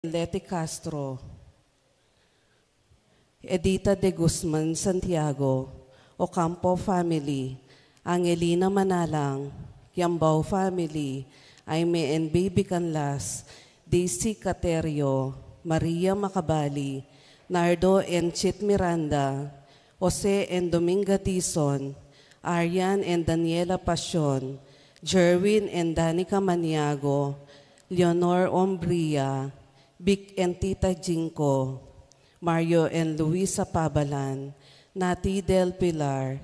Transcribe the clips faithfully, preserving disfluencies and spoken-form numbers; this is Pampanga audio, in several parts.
Leti Castro, Edita de Guzman Santiago, Ocampo family, Angelina Manalang, Yambao family, Aime and Baby Canlas, Daisy Caterio, Maria Macabali, Nardo and Chit Miranda, Jose and Dominga Dizon, Arian and Daniela Pasion, Jerwin and Danica Maniago, Leonor Umbria, Vic and Tita Jinko, Mario and Luisa Pabalan, Nati del Pilar,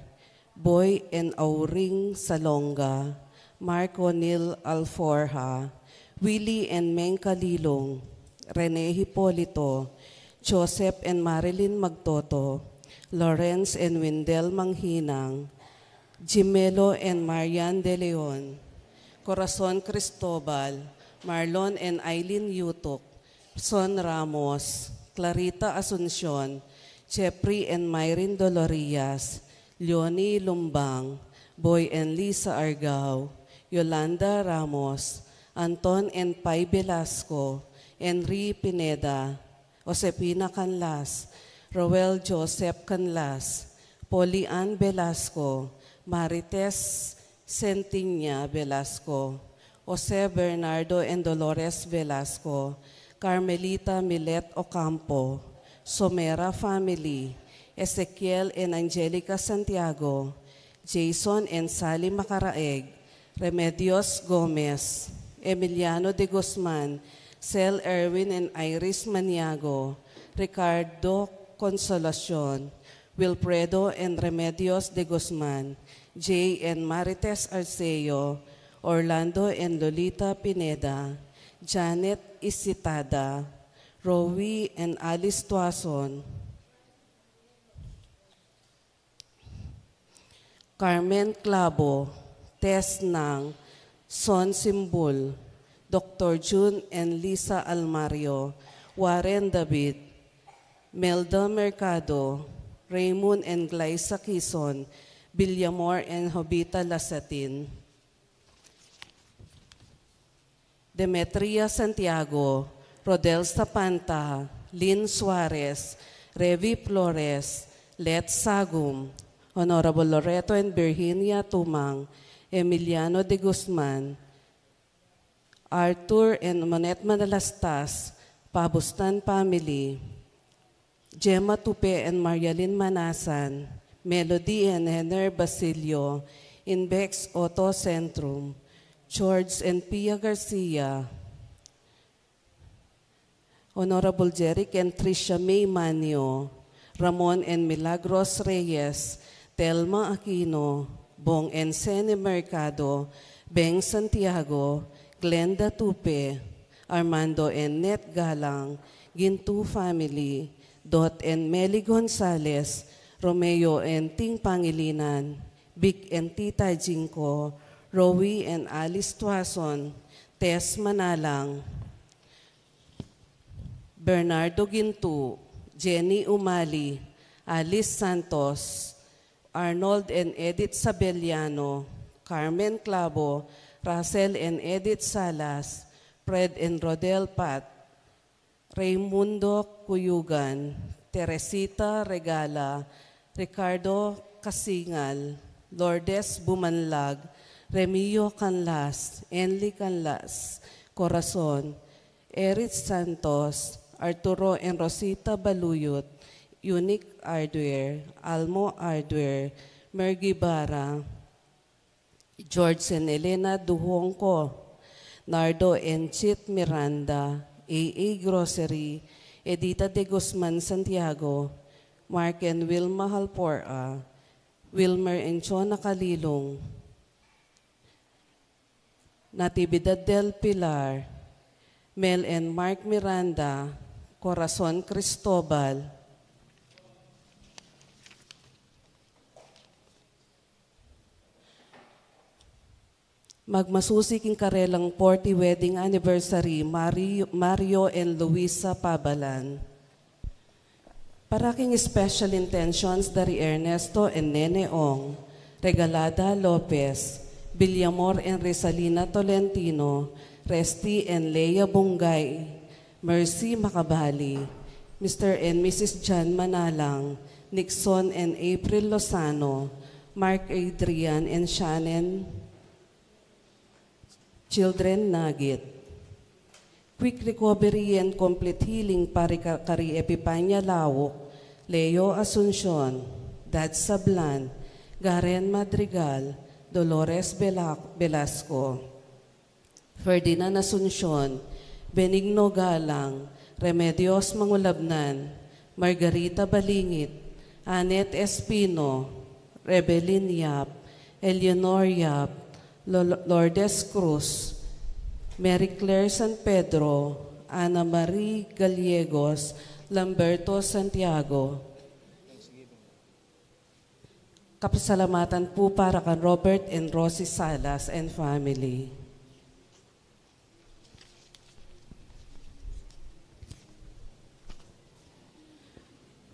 Boy and Auring Salonga, Mark O'Neill Alforja, Willie and Meng Kalilong, Rene Hipolito, Joseph and Marilyn Magtoto, Lawrence and Windel Manghinang, Jimelo and Marian De Leon, Corazon Cristobal, Marlon and Aileen Yutuk, Son Ramos, Clarita Asuncion, Jeffrey and Myrin Dolorias, Leonie Lumbang, Boy and Lisa Argao, Yolanda Ramos, Anton and Pai Velasco, Henry Pineda, Josefina Canlas, Roel Joseph Canlas, Polly Ann Velasco, Marites Sentiña Velasco, Jose Bernardo and Dolores Velasco, Carmelita Milet Ocampo, Somera family, Ezekiel and Angelica Santiago, Jason and Sally Macaraeg, Remedios Gomez, Emiliano de Guzman, Sel Erwin and Iris Maniago, Ricardo Consolacion, Wilfredo and Remedios de Guzman, Jay and Marites Arceo, Orlando and Lolita Pineda, Janet Isitada, Rowie and Alice Tuason, Carmen Clavo, Tess Nang, Son Simbul, Doctor Jun and Lisa Almario, Warren David, Melda Mercado, Raymond and Glyza Quizon, Villamor and Jovita Lasatin, Demetria Santiago, Rodel Sapanta, Lynn Suarez, Revi Flores, Let Sagum, Honorable Loreto and Virginia Tumang, Emiliano de Guzman, Arthur and Monette Manalastas, Pabustan family, Gemma Tupe and Marialyn Manasan, Melody and Henner Basilio, Inbex Auto Centrum, George and Pia Garcia, Honorable Jeric and Tricia May Manio, Ramon and Milagros Reyes, Telma Aquino, Bong and Sene Mercado, Beng Santiago, Glenda Tupe, Armando and Net Galang, Gintu family, Dot and Meli Gonzalez, Romeo and Ting Pangilinan, Vic and Tita Jinko, Rowie and Alice Tuason, Tess Manalang, Bernardo Gintu, Jenny Umali, Alice Santos, Arnold and Edith Sabeliano, Carmen Clavo, Russell and Edith Salas, Fred and Rodel Pat, Raymundo Cuyugan, Teresita Regala, Ricardo Casingal, Lourdes Bumanlag, Remio Canlas, Enli Canlas, Corazon, Erich Santos, Arturo and Rosita Baluyot, Unique Hardware, Almo Hardware, Mergy Barra, George and Elena Duhongco, Nardo and Chit Miranda, A A Grocery, Edita de Guzman Santiago, Mark and Wilma Halpora, Wilmer and Chona Kalilong, Natividad del Pilar, Mel and Mark Miranda, Corazon Cristobal. Magmasusi king karelang forty wedding anniversary, Mari-, Mario and Luisa Pabalan. Para king special intentions da ri Ernesto and Nene Ong, Regalada Lopez, Villamor and Rizalina Tolentino, Resty and Lea Bungay, Mercy Macabali, Mister and Missus John Manalang, Nixon and April Lozano, Mark Adrian and Shannon, children Nagit. Quick recovery and complete healing para ka-, kari Epipania Lauk, Leo Asuncion, Dad Sablan, Garen Madrigal, Dolores Bela-, Velasco, Ferdinand Asuncion, Benigno Galang, Remedios Mangulabnan, Margarita Balingit, Annette Espino, Rebelin Yap, Eleanor Yap, Lo-, Lourdes Cruz, Mary Claire San Pedro, Ana Marie Gallegos, Lamberto Santiago. Kapasalamatan pu para kan Robert and Rosie Salas and family.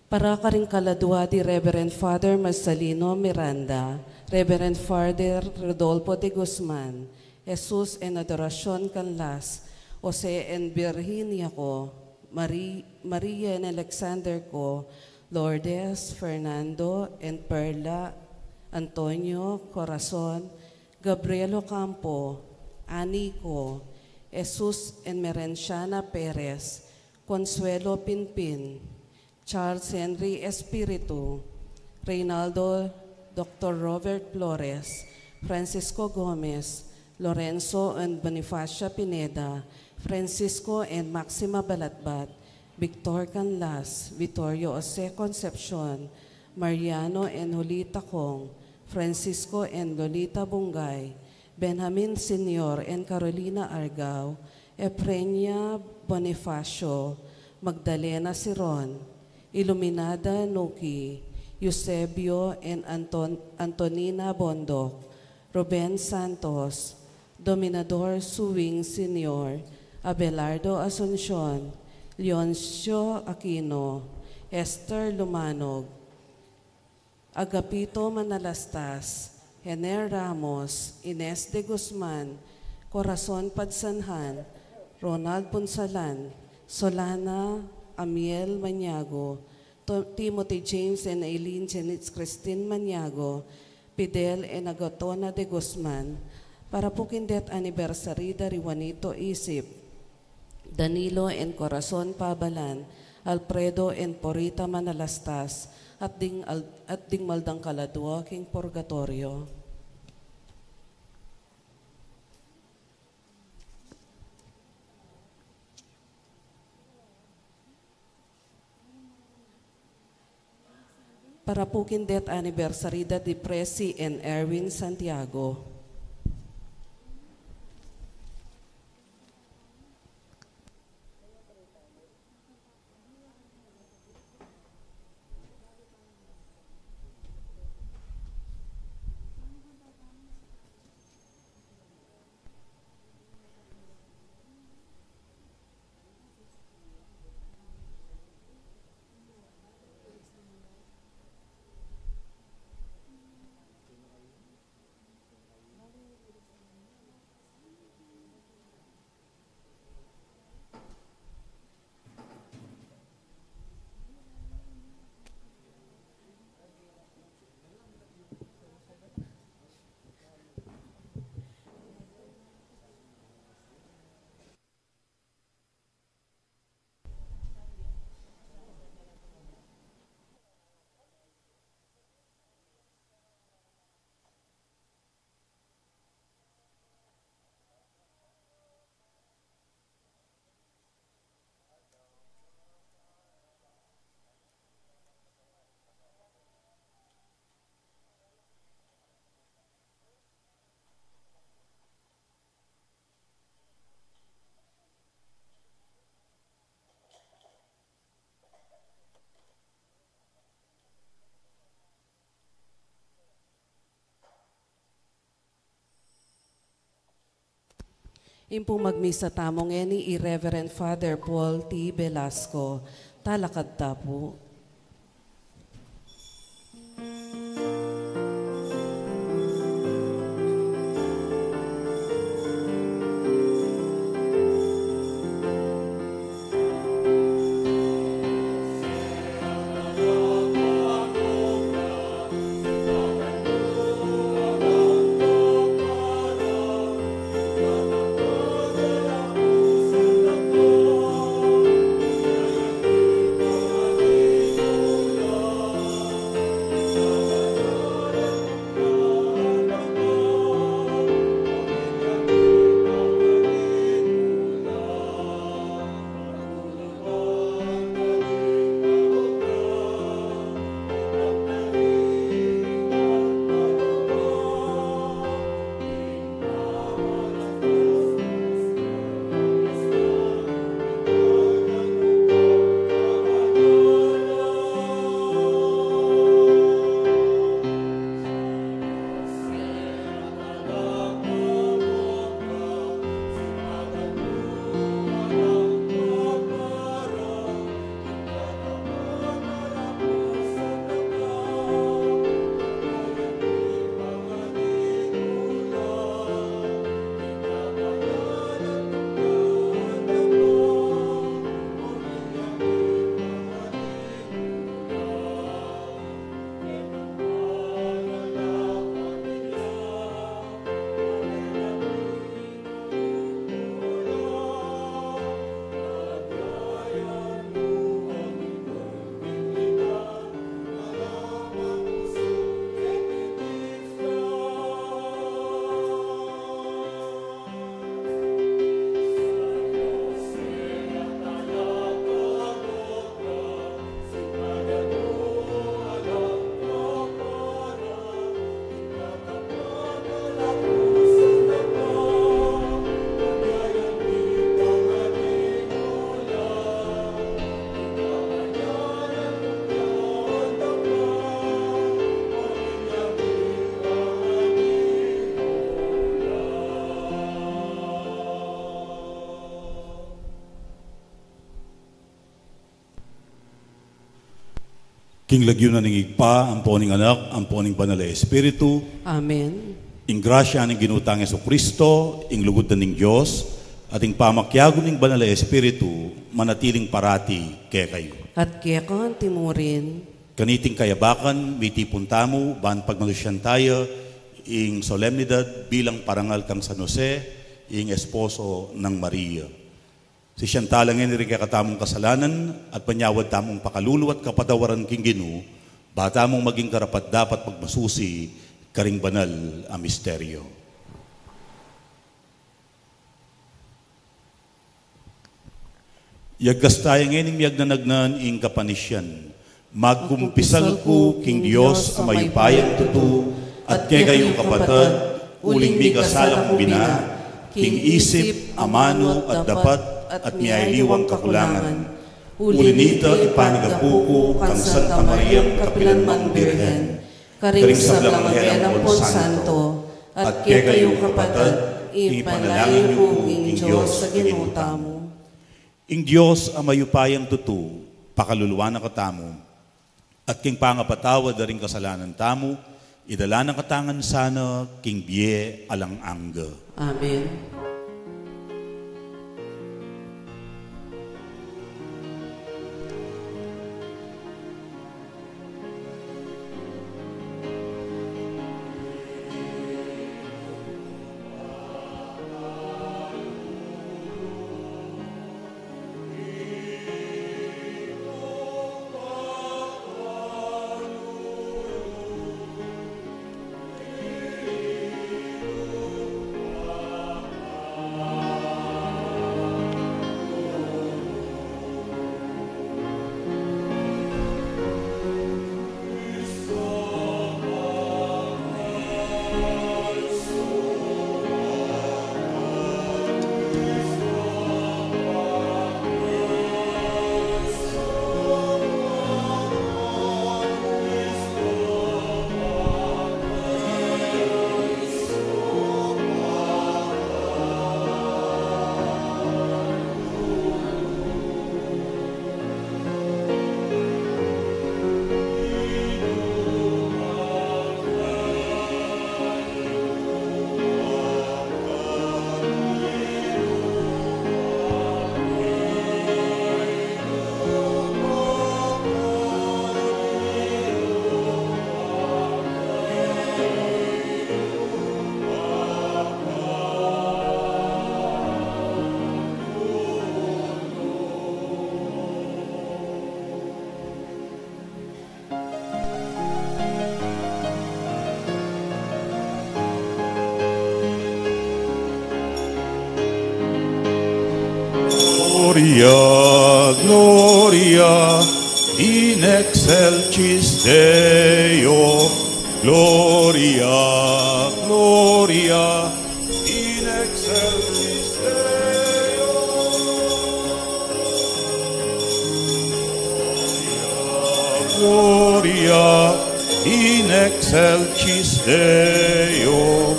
Para karing kaladua di Reverend Father Marcelino Miranda, Reverend Father Rodolfo de Guzman, Jesus en Adoracion Canlas, Jose and Virginia Co, Mari-, Maria and Alexander Co, Lourdes, Fernando and Perla, Antonio, Corazon, Gabriel Ocampo, Annie Co, Jesus and Merenciana Perez, Consuelo Pinpin, Charles Henry Espiritu, Reynaldo, Doctor Robert Flores, Francisco Gomez, Lorenzo and Bonifacia Pineda, Francisco and Maxima Balatbat, Victor Canlas, Vittorio Jose Concepcion, Mariano and Julita Cong, Francisco and Lolita Bungay, Benjamin Senior and Carolina Argao, Efrenia Bonifacio, Magdalena Siron, Iluminada Nuki, Eusebio and Anton-, Antonina Bondoc, Ruben Santos, Dominador Suing Senior, Abelardo Asuncion, Leoncio Aquino, Esther Lumanog, Agapito Manalastas, Hener Ramos, Ines de Guzman, Corazon Padsanhan, Ronald Punsalan, Solana Amiel Maniago, To-, Timothy James and Eileen Janice Christine Maniago, Fidel and Agatona de Guzman, para pu king death anniversary da ri Juanito Isip, Danilo and Corazon Pabalan, Alfredo and Porita Manalastas, at ding al-, at ding maldang kaladua king purgatorio. Para pu king death anniversary da di Presi and Erwin Santiago. Ing pung magmisa tamu ngeni i Reverend Father Paul T. Velasco. Talakad ta pu. King lagyu na ning Ibpa, ampo ning Anak, ampo ning Banal a Espiritu. Amen. Ing grasya ning Ginu tang Jesucristo, ing lugud na ning Dios, at ing pamakiabe ning Banal a Espiritu, manatiling parati kekayu. At keka antimurin. Kaniting kayabakan, mitipun tamu, ban pagmasusyan taya, ing solemnidad bilang parangal kang San Jose, ing esposo nang Maria. Sisian tala ngeni ring kekatamung kasalanan, at panyawad tamung pakalulu at kapatawaran king Ginu, ba tamung maging karapat-dapat magmasusi karing banal a misteryo. Yagkas taya ngening miyagnanagnan ing kapanisian. Magkumpisal ku king Dios a mayupayang tutu, at kekayu kapatad, uling mikasala kung bina, king isip, amanu, at dapat, at miyaliwang kakulangan. Uli nita ipanigapu ku kang Santa Mariang kapilanmang Birhen, karing sablang anghel ampon santo, at kekayu kapatad, ipanalangin yu ku king Dios a Ginu tamu. Ing Dios a mayupayang tutu, pakaluluan na katamu, at king pangapatawad da ring kasalanan tamu, idala na katamu ngan sana king bie alang angga. Amen. Gloria, Gloria in excelsis Deo. Gloria, Gloria in excelsis Deo. Gloria in excelsis Deo.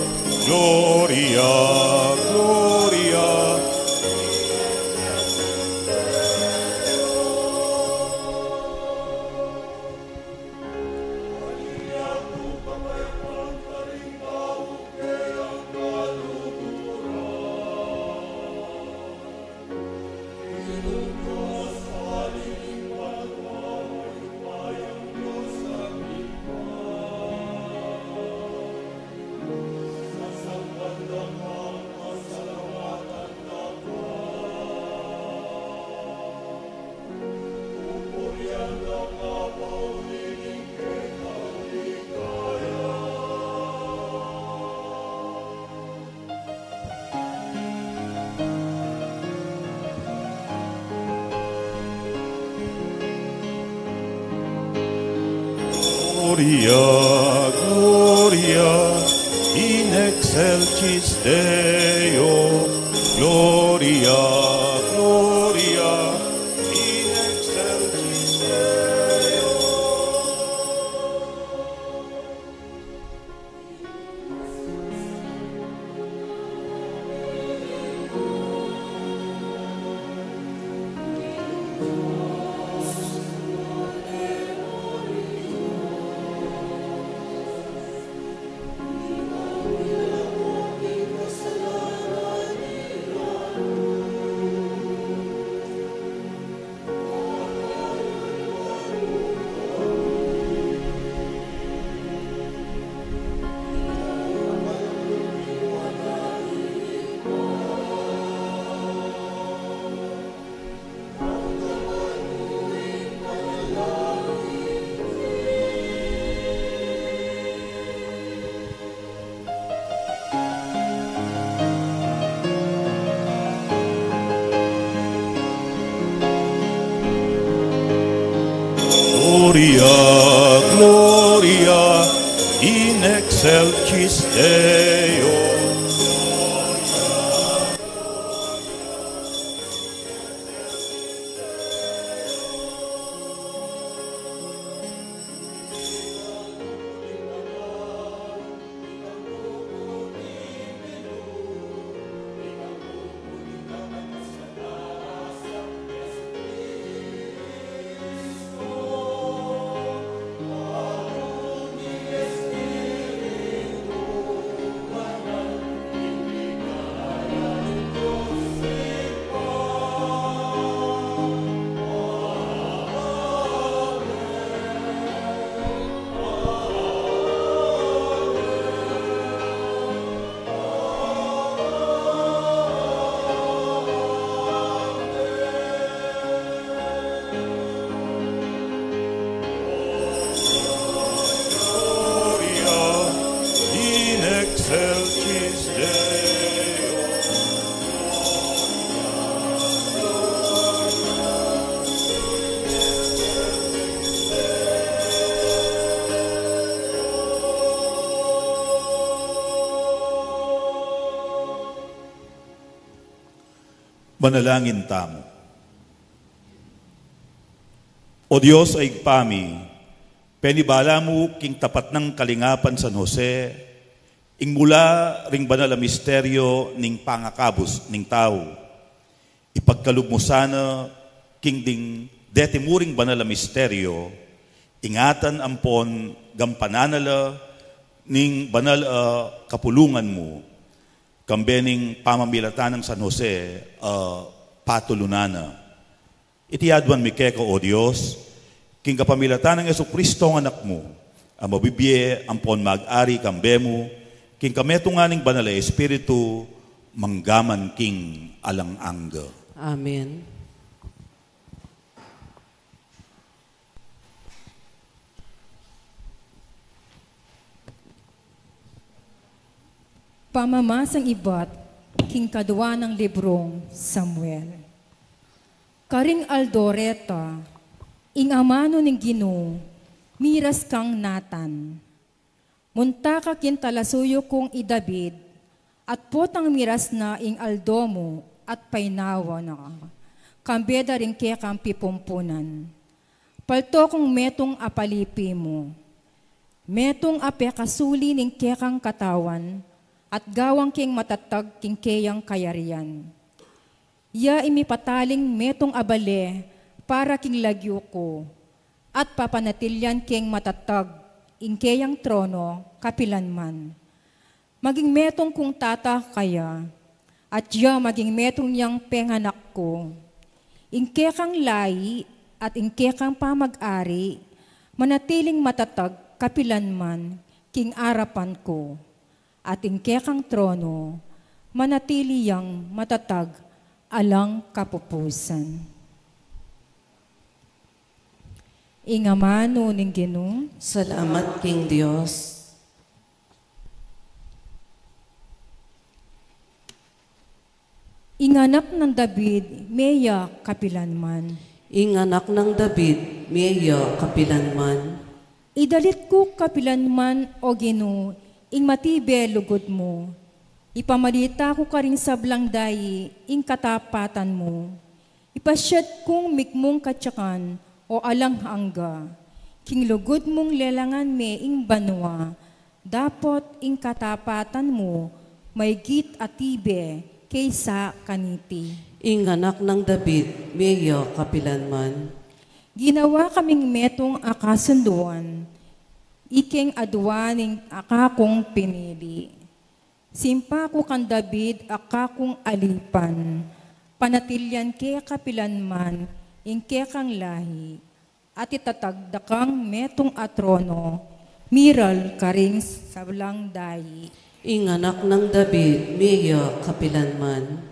Gloria, Gloria. Gloria, Gloria in excelsis Deo. Gloria, Gloria in excelsis Deo. Gloria, Gloria in excelsis Deo. Gloria in excelsis Deo. Manalangin tamu. O Dios a Ibpa mi, penibala mu king tapat nang kalingapan San Jose, ing mula ring banal a misteryo ning pangakabus ning tau. Ipagkalub mu sana king ding deti mu ring banal a misteryo, ingatan ampon gampanan na la ning banal a kapulungan mu, kambe ning pamamilatan nang San Jose a patulunan na. Iti aduan mi keka, O Dios, king kapamilatan nang Jesucristo a Anak mu, a mabibie ampon mag-ari kambe mu, king kametungan ning Banal a Espiritu, mangga man king alang angga. Amen. Pamamasang ibat king kadua nang librung Samuel. Karing aldo reta, ing amanu ning Ginu miras kang Natan, "Munta ka king talasuyu kung i David, at potang miras na ing aldo mu at painawa na ka, kambe da ring kekang pipumpunan. Palto kung metung a palipi mu, metung a pekasuli ning kekang katawan, at gawang keng matatag king keyang kayarian. Ya ing mipataling metung a bale para king lagyu ku, at papanatilian keng matatag ing keyang trono kapilanman. Maging metung kung tata kaya, at ya maging metung yang penganak ku. Ing kekang lahi at ing kekang pamag-ari manatiling matatag kapilanman king arapan ku, at ing kekang trono manatili yang matatag alang kapupusan." Ing amanu ning Ginu. Salamat king Dios. Ing anak nang David, mie ya kapilanman. Ing anak nang David, mie ya kapilanman. Idalit ku kapilanman, O Ginu, ing matibe lugud mu. Ipamalita ku karing sablang dai ing katapatan mu. Ipasiad kung mikmung katyakan o alang angga. King lugud mung lelangan me ing banua, dapot ing katapatan mu maygit a tibe kaysa kaniti. Ing anak nang David, mie ya kapilanman. Ginawa kaming metung a kasunduan, ikeng adua ning akakung pinili. Simpa ku kang David a kakung alipan, panatilian ke kapilanman ing kekang lahi, at itatag da kang metung a trono, miral karing sablang dai. Ing anak nang David, mie ya kapilanman.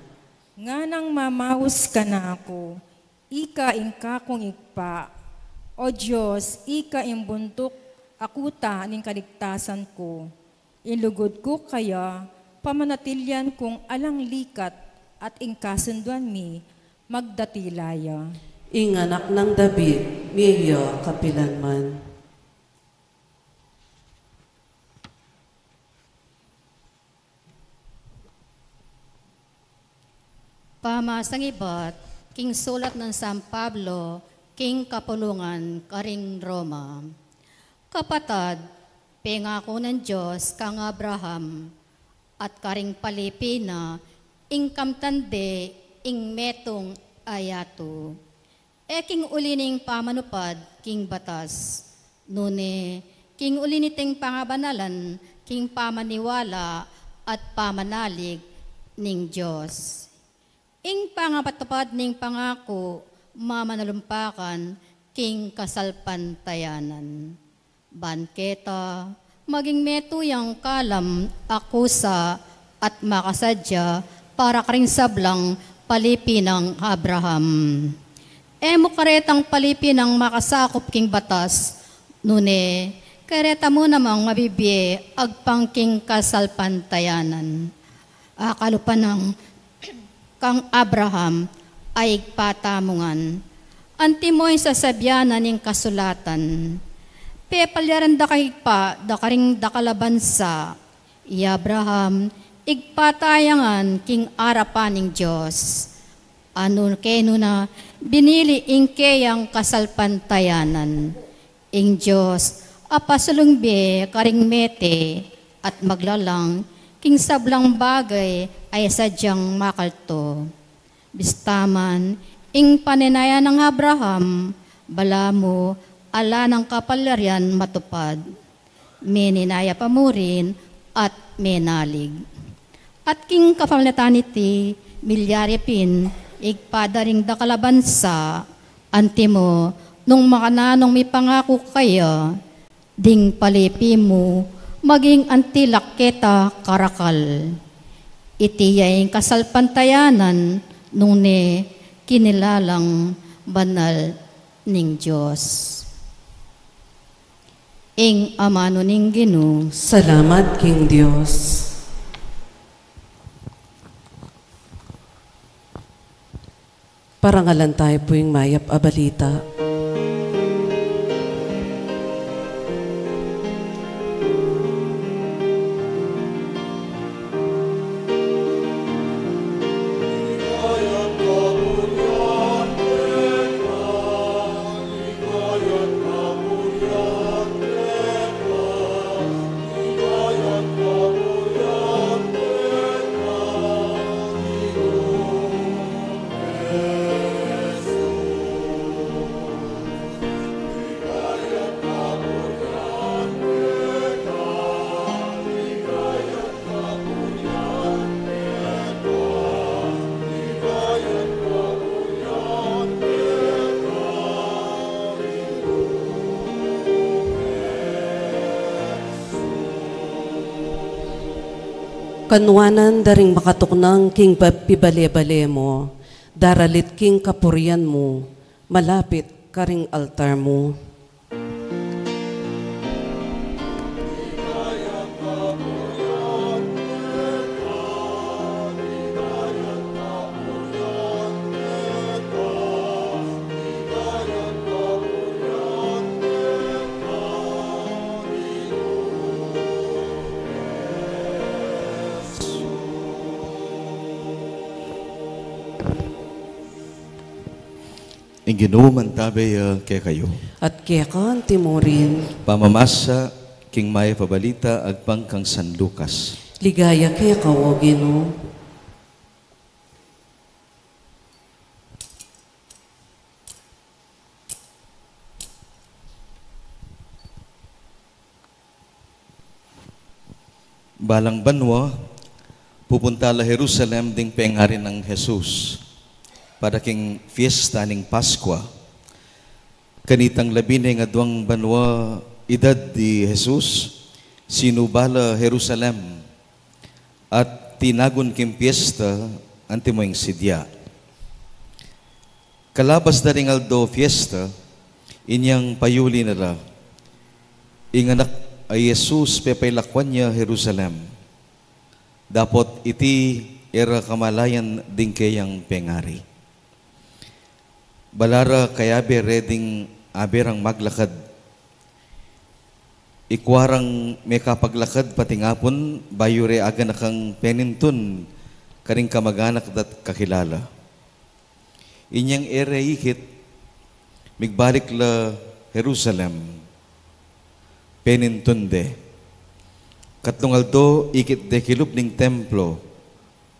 Nganang mamaus kanaku, ika ing kakung Ibpa, O Dios, ika ing buntuk a kuta ning kaligtasan ku. Ing lugud ku kaya, pamanatilian kung alang likat, at ing kasunduan mi, magdatila ya. Ing anak nang David, Ngeni, kapilan man. Pamasang ibat king sulat nang San Pablo king kapulungan karing Roma. Kapatad, pengaku nang Dios kang Abraham at karing palipi na ing kamtan de ing metung a yatu. E king uli ning pamanupad king batas, nune king uli niting pangabanalan king pamaniwala at pamanalig ning Dios. Ing pangapatupad ning pangaku mamanalumpakan king kasalpantayanan. Ban keta, maging metung yang kalam a kusa at makasadya para karing sablang palipi nang Abraham. E mu karetang palipi nang makasakup king batas, nune, kareta mu namang mabibie agpang king kasalpantayanan. Akalupa nang kang Abraham a ibpa tamu ngan. Antimo ing sasabian na ning kasulatan, pepalyaran da kang ibpa da karing dakal a bansa. I Abraham, ibpa taya ngan king arapan ning Dios. Anu kenu na binili ing keyang kasalpantayanan. Ing Dios a pasulung bie karing mete at maglalang king sablang bagay a e sadyang makalto. Bista man, ing paninaya nang Abraham, balamu ala nang kapalyarian matupad. Mininaya pa mu rin at menalig. At king kapamilatan niti, milyari pin, ibpa da ring dakal a bansa, antimo nung makananung mipangaku kaya, ding palipi mu, maging anti la keta karakal. Iti ya ing kasalpantayanan nune kinilalang banal ning Dios. Ing amanu ning Ginu. Salamat king Dios. Parangalan tayu pu ing mayap a balita. Kanuanan da ring makatuknang king pa-, pibale-bale mu, daralit king kapurian mu, malapit karing altar mu. Ing Ginu mantabe ya kekayu. At keka antimurin. Pamamasa king mayap a balita agpang kang San Lucas. Ligaya keka, o Ginu. Balang banua, pupunta la Jerusalem ding pengari nang Jesus para king fiesta ning Paskua. Kanitang labine ing aduang banua idad di Jesus, sinuba la Jerusalem at tinagun king fiesta antimo ing sidya. Kalabas da ring aldo fiesta, inyang payuli na la, ing anak a Jesus pepailakwan ya Jerusalem, dapot iti e ra kamalayan ding keyang pengari. Bala ra kayabe re ding Abe rang maglakad. Ikua rang mekapaglakad pating apun, bayu re aganakang penintun karing kamaganak da't kakilala. Inyang e re ikit, migbalik la Jerusalem, penintun de. Katlung aldo, ikit de kilub ning templo,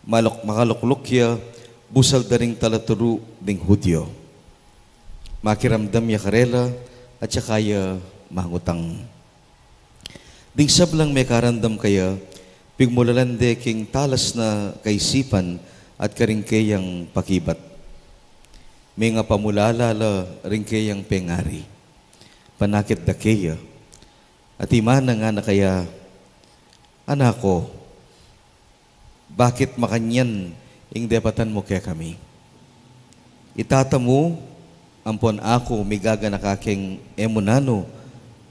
maluk-, makalukluk ya, busal da ring talaturu ding Judio. Makiramdam ya karela, at saka ya mangutang. Ding sablang mekaramdam kaya, pigmulalan de king talas na kaisipan at karing keyang pakibat. Mengapamulala la ring keyang pengari. Panakit da keya. At imana ngana kaya, "Anak ku, bakit makanyan ing depatan mu kekami? I tata mu ampon aku migaganaka keng e mu nanu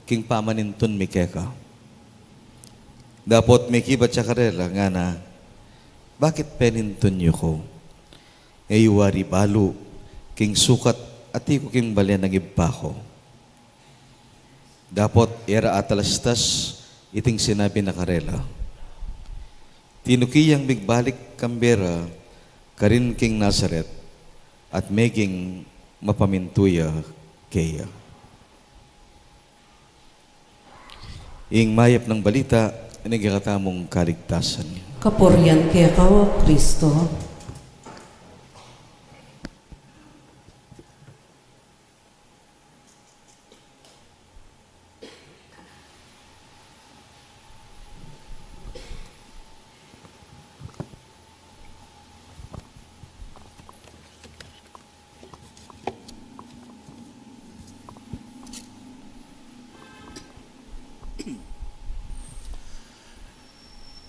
king pamanintun mi keka." Dapot mekibat ya karela, ngana, "Bakit penintun yu ku? E yu wari balu king sukat ati ku king bale nang ibpa ku?" Dapot e ra atalastas iting sinabi na karela. Tinuki yang migbalik kambe ra karin king Nazaret, at meging mapamintu ya keya. Ing mayap nang balita ning kekatamung kaligtasan. Kapurian keka, O Kristo.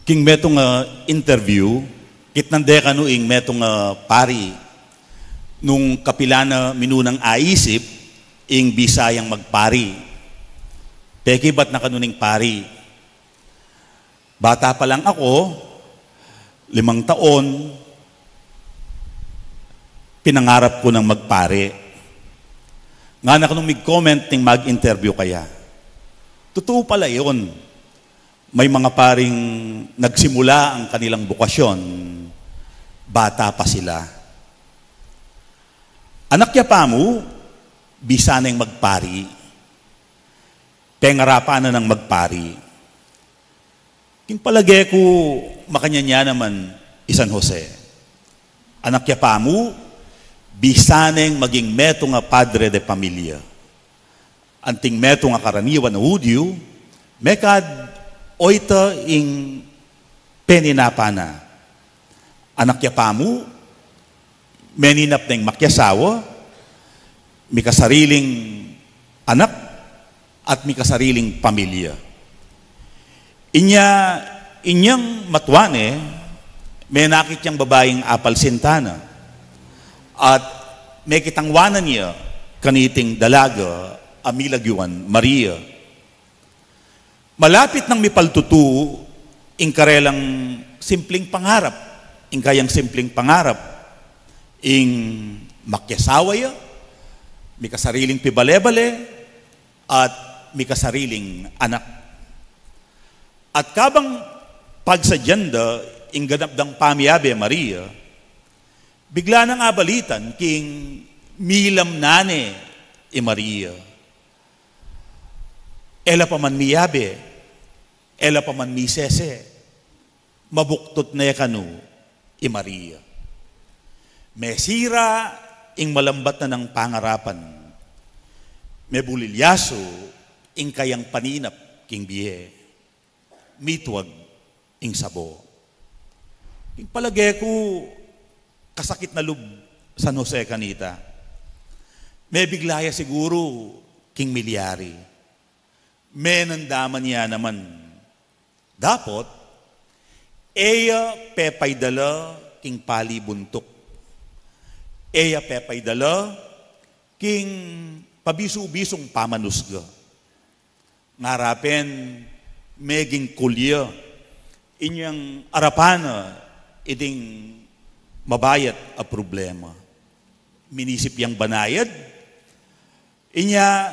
King metung a interview, kitnan de kanu ing metung a pari nung kapilan na minunang aisip ing bisa yang magpari. Pekibat na kanu ning pari, "Bata pa lang ako, limang taon, pinangarap ku nang magpari." Ngana kanung mig-comment ning mag-interview kaya, "Tutu pala yun. May mga paring nagsimula ang kanilang bukasyon, bata pa sila." Anak ya pamu, bisa neng magpari. Pengarapan na nang magpari. King palage ku, makanyan ya naman i San Jose. Anak ya pamu, bisa neng maging metung a padre de pamilya. Anting metung a karaniwan a Judio, mekad oyta ing peninapan na. Anak ya pamu, meninap neng makiasawa, mikasariling anak, at mikasariling pamilya. Inya, inyang matua ne, menakit yang babaing apalsinta na, at mekitangwanan ya kaniting dalaga a milagyuan Maria. Malapit nang mipaltutu ing karelang simpling pangarap, ing kayang simpling pangarap, ing makiasawa ya, mikasariling pibale-bale, at mikasariling anak. At kabang pagsadyan da ing ganap dang pamiabe Maria, bigla nang abalitan king milam na ne i Maria. E la pa man miyabe, e la pa man misese, mabuktut ne kanu i Maria. Mesira ing malambat na nang pangarapan. Mebulilyasu ing kayang paninap king bie. Mitwag ing sabo. Ing palage ku, kasakit na lub San Jose kanita. Mebigla ya siguru king milyari. Menandaman ya naman. Dapot, e ya pepaidala king pali buntuk. E ya pepaidala king pabisu-bisung pamanusga. Ngara pin, meging kulya inyang arapan na iting mabayat a problema. Minisip yang banayad, Inya,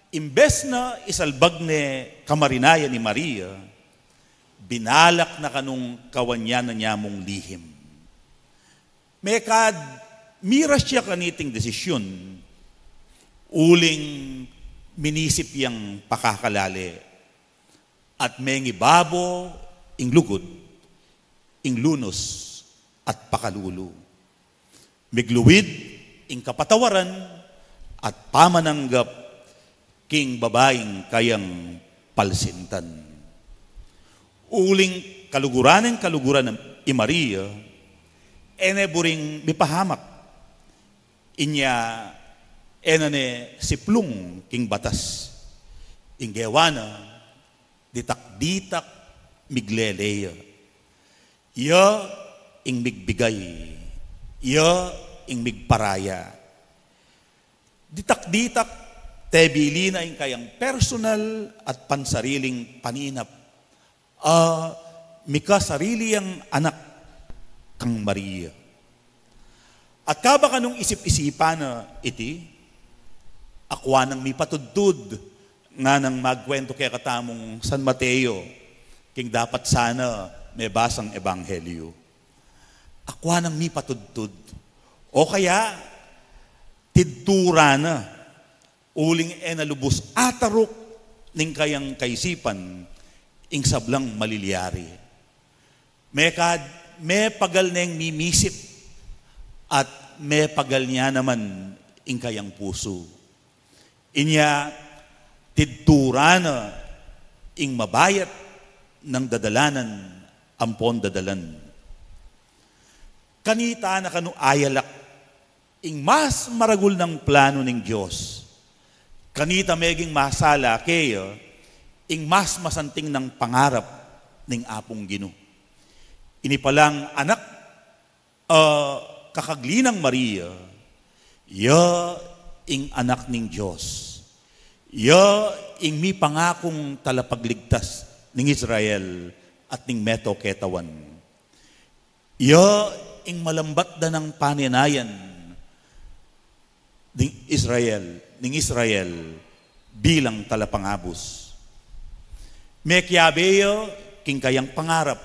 imbes na isalbag ne kamarinayan i Maria, binalak na kanung kawanyanan ya mung lihim. Mekad miras ya kaniting desisyun, uling minisip yang pakakalale, at mengibabo ing lugud, ing lunus, at pakalulu. Migluid ing kapatawaran at pamananggap king babaing kayang palsintan. Uling kaluguran ning kaluguran i Maria, e ne buring mipahamak. Inya, e na ne siplung king batas. Ing gewa na, ditak-ditak miglele ya. Ya ing migbigay, ya ing migparaya. Ditak-ditak, tebili na ing kayang personal at pansariling paninap, a mikasarili yang anak kang Maria. At kaba kanung isip-isipan na iti, akwa nang mipatudtud, nganang magkuwentu kekatamung San Mateo, king dapat sana mebasang ebanghelyu. Akwa nang mipatudtud. O kaya, tidturan na, uling e na lubus ataruk ning kayang kaisipan ing sablang malilyari. Mekad, mepagal neng mimisip at mepagal na naman ing kayang pusu. Inya, tidturan na ing mabayat nang dadalanan ampon dadalan. Kanita na kanu ayalak ing mas maragul nang planu ning Dios. Kanita meging masala keya ing mas masanting nang pangarap ning Apung Ginu. Ini palang anak, a kakagli nang Maria, ya ing anak ning Dios. Ya ing mipangakung talapagligtas ning Israel at ning meto ketawan. Ya ing malambat da nang panenayan ning Israel, ning Israel bilang talapangabus. Mekiabe ya king kayang pangarap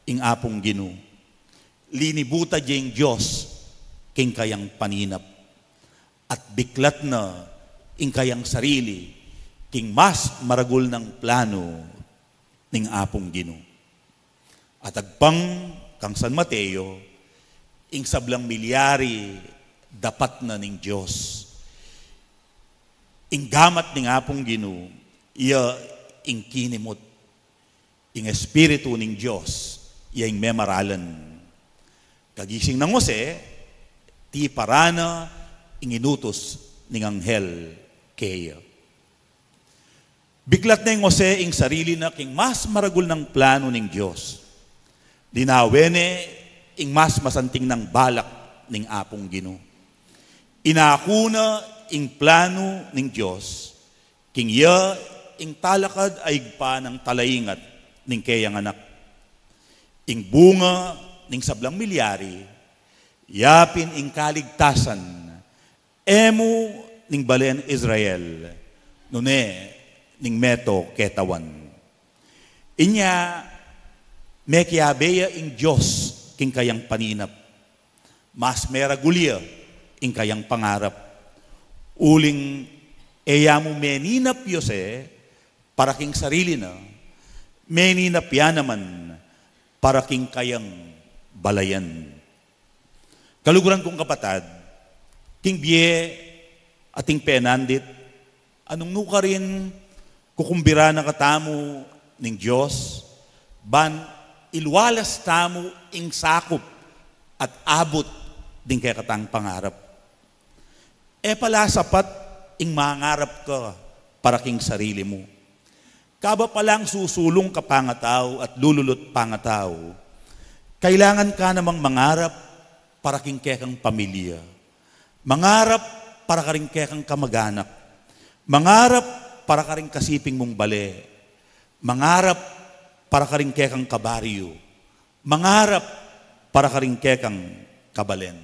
ing Apung Ginu. Linibutan ya ing Dios king kayang paninap. At biklat na ing kayang sarili king mas maragul nang planu ning Apung Ginu. At agpang kang San Mateo, ing sablang milyari dapat na ning Dios. Ing gamat ning Apung Ginu, ya ing kinimut, ing Espiritu ning Dios, ya ing memaralan. Kagising nang Jose, tiparan na ing inutus ning anghel keya. Biklat na ning Jose ing sarili na king mas maragul nang planu ning Dios. Linawen ne ing mas masanting nang balak ning Apung Ginu. Inaku na ing planu ning Dios, king ya ing talakad a ibpa nang talaingat ning keyang anak. Ing bunga ning sablang milyari, yapin ing kaligtasan, e mu ning balen Israel, nune ning meto ketawan. Inya, mekiabe ya ing Dios king kayang paninap. Mas meragul ya ing kayang pangarap. Uling e ya mu meninap i Jose para king sarili na, meninap ya naman para king kayang balayan. Kaluguran kung kapatad, king bie ating penandit, anung nukarin kukumbira na katamu ning Dios, ban ilualas tamu ing sakup at abut ding kekatang pangarap. E pala sapat ing mangarap ka para king sarili mu. Kaba palang susulung ka pangatau at lululut pangatau, kailangan ka namang mangarap para king kekang pamilya. Mangarap para karing kekang kamaganak. Mangarap para karing kasiping mung bale. Mangarap para karing kekang kabaryu. Mangarap para karing kekang kabalen.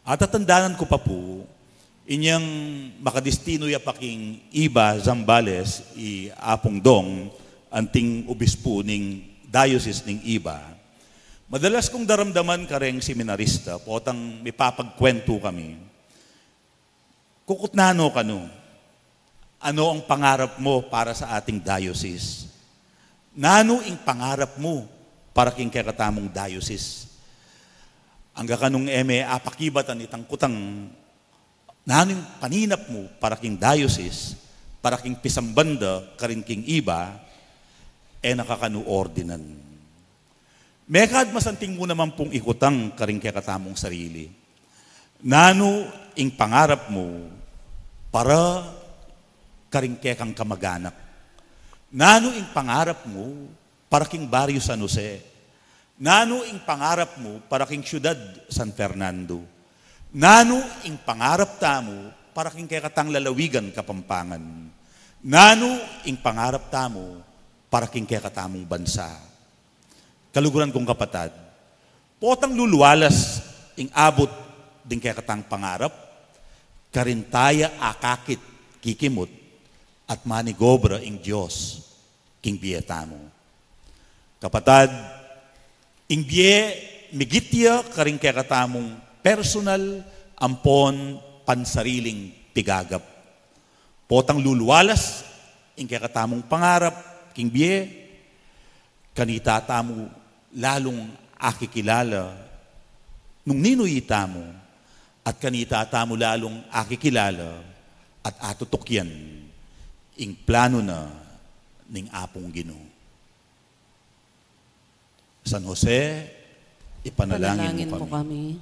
At tatandanan ku pa pu, Inyang makadistinu ya pa king Iba, Zambales, i Apung Dong, anting obispu ning diocese ning Iba. Madalas kung daramdaman kareng seminarista, potang mipapagkwentu kami. Kukutnan ku kanu, ano ang pangarap mo para sa ating diocese? Nanu ing pangarap mu para king kekatamung diocese? Angga kanung e me apakibatan itang kutang, nanu ing paninap mu para king diocese, para king pisamban da karin king Iba, e na ka kanu ordinan. Mekad masanting mu naman pung ikutang karing kekatamung sarili. Nanu ing pangarap mu para karing kekang kamaganak? Nanu ing pangarap mu para king Baryo San Jose? Nanu ing pangarap mu para king Siyudad San Fernando? Nanu ing pangarap tamu para king kekatang lalawigan Kapampangan? Nanu ing pangarap tamu para king kekatamung bansa? Kaluguran kung kapatad, potang lulualas ing abut ding kekatang pangarap, karin taya akakit, kikimut, at manigobra ing Dios king bie tamu. Kapatad, ing bie migit ya karing kekatamung personal ampon pansariling pigagap. Potang lulualas ing kekatamung pangarap king bie, kanita tamu lalung akikilala nung ninu itamu, at kanita tamu lalung akikilala at atutukyan ing planu na ning Apung Ginu. San Jose, ipanalangin mu kami.